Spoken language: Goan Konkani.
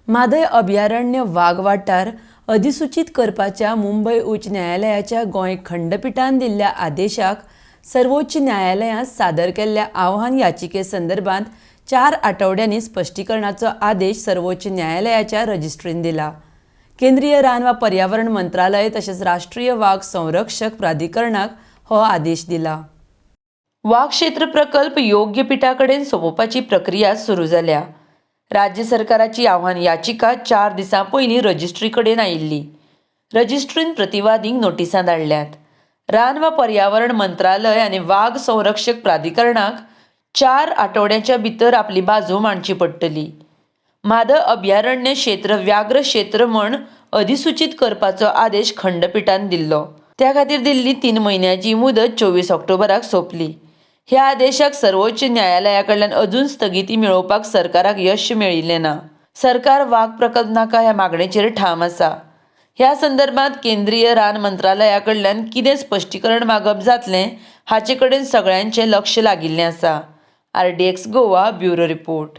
म्हादय अभयारण्य वाग वाठार अधिसुचीत करपाच्या मुंबय उच्च न्यायालयाच्या गोंय खंडपिठान दिल्ल्या आदेशाक सर्वोच्च न्यायालयांत सादर केल्ल्या आव्हान याचिके संदर्भात 4 आठवड्यांनी स्पश्टीकरणाचो आदेश सर्वोच्च न्यायालयाच्या रजिस्ट्रीन दिला. केंद्रीय रान वा पर्यावरण मंत्रालय तशेंच राष्ट्रीय वाग संरक्षक प्राधिकरणाक हो आदेश दिला. वाग क्षेत्र प्रकल्प योग्य पिठा कडेन सोंपोवपाची प्रक्रिया सुरू जाल्या. राज्य सरकाराची आव्हान याचिका 4 दिसां पयलीं रजिस्ट्री कडेन आयिल्ली. रजिस्ट्रीन प्रतिवादींक नोटिसां धाडल्यात. रान वा पर्यावरण मंत्रालय आनी वाग संरक्षक प्राधिकरणाक 4 आठवड्यांच्या भितर आपली बाजू मांडची पडटली. म्हादय अभयारण्य क्षेत्र व्याघ्र क्षेत्र म्हूण अधिसुचीत करपाचो आदेश खंडपिठान दिल्लो. त्या खातीर दिल्ली 3 म्हयन्याची मुदत 24 ऑक्टोबराक सोंपली. ह्या आदेशाक सर्वोच्च न्यायालया कडल्यान अजून स्थगिती मेळोवपाक सरकाराक यश मेळिल्लें ना. सरकार वाग प्रकल्प नाका ह्या मागणेचेर ठाम आसा. ह्या संदर्भात केंद्रीय रान मंत्रालया कडल्यान कितें स्पश्टीकरण मागप जातलें हाचे कडेन सगळ्यांचें लक्ष लागिल्लें आसा. RDX Goa bureau report.